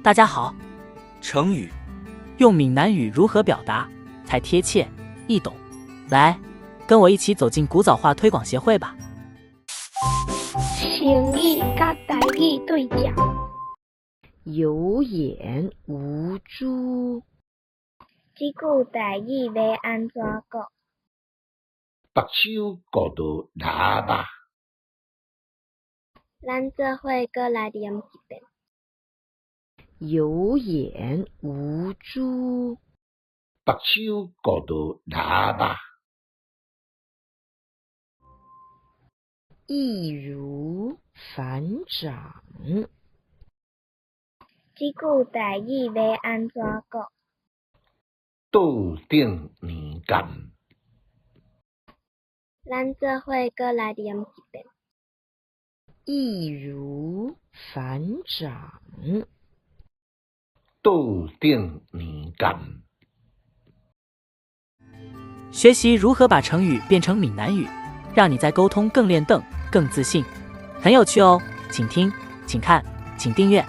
大家好，成語用閩南語如何表達才貼切易懂？來，跟我一起走進古早話推廣協會吧。成語佮台語對照。有眼無珠。這句台語欲按怎講？目睭顧著蜊仔肉。咱做伙閣來唸一遍。有眼無珠。目睭顧著蜊仔肉。易如反掌。這句台語欲按怎講？桌頂年鑑。咱做伙閣來唸一遍。易如反掌。桌頂年鑑。學習如何把成語變成閩南語，讓你在溝通更練鄧、更自信，很有趣哦！請聽，請看，請訂閱。